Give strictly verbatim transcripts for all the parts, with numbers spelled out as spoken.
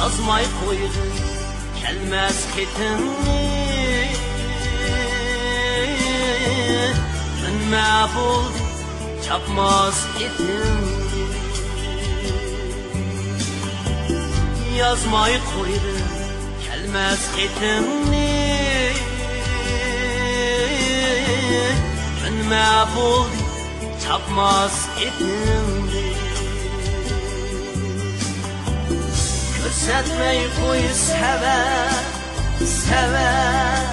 يازماي قويغىن كەلمەس خېتىڭنى، مەنمۇ بولدى چاپماس ئېتىڭنى. يازماي قويغىن كەلمەس خېتىڭنى، مەنمۇ بولدى چاپماس ئېتىڭنى. كۆرسەتمەي قوي سەۋەب، سەۋەب،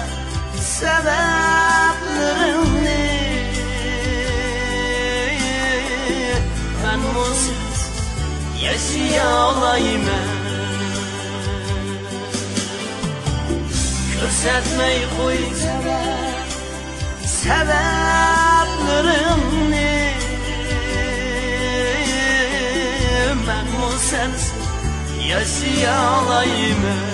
سەۋەبلىرىڭنى. مەنمۇ سەنسىز ياشىيالايمەن. كۆرسەتمەي قوي سەۋەب، سەۋەبلىرىڭنى. مەنمۇ سەنسىز ياشىيالايمەن.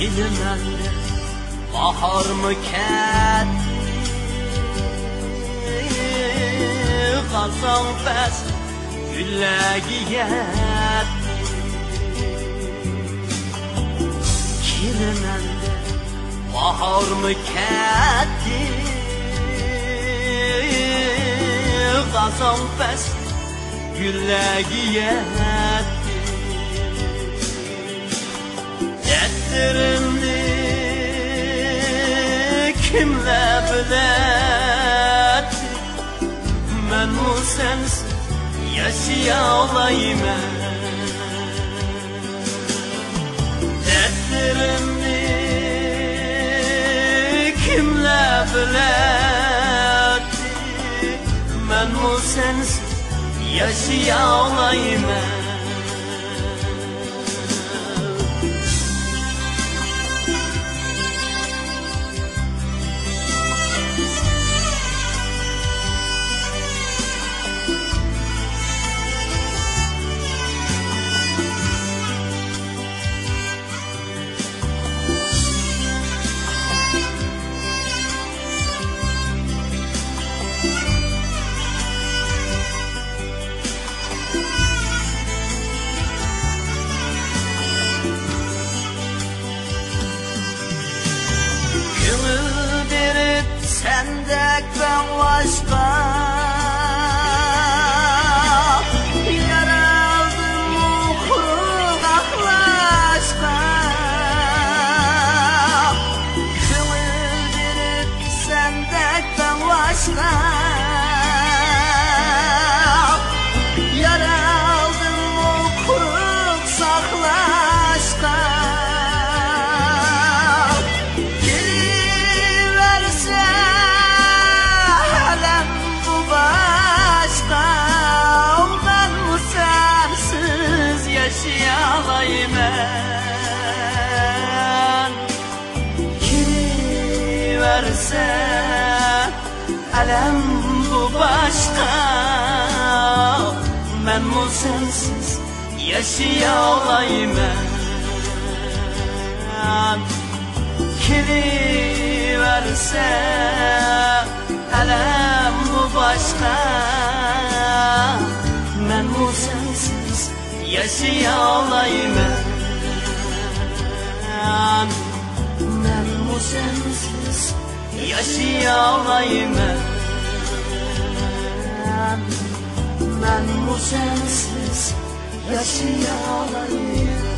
كېلىمەن دەپ باھارمۇ كەتتى، خازان پەسلى گۈللەرگە يەتتى. كېلىمەن دەپ باھارمۇ كەتتى، خازان پەسلى گۈللەرگە يەتتى. دەردلىرىمنى كىملەر بىلەتتى؟ مەنمۇ سەنسىز ياشىيالايمەن. دەردلىرىمنى كىملەر بىلەتتى؟ مەنمۇ سەنسىز ياشىيالايمەن. كۆڭۈل بېرىپ سەندەك داڭلاشقا، يارالدىممۇ قۇرغاقلاشقا. كۆڭۈل بېرىپ سەندەك داڭلاشقا، يارالدىممۇ قۇرۇق ساقلاشقا. كېلىۋەرسە ئالەم بۇ باشقا، مەنمۇ سەنسىز ياشىيالايمەن. كېلىۋەرسە ئالەم بۇ باشقا، مەنمۇ سەنسىز ياشىيالايمەن. كېلىۋەرسە ئالەم بۇ باشقا، مەنمۇ سەنسىز ياشىيالايمەن. مەنمۇ سەنسىز ياشىيالايمەن. مەنمۇ سەنسىز ياشىيالايمەن.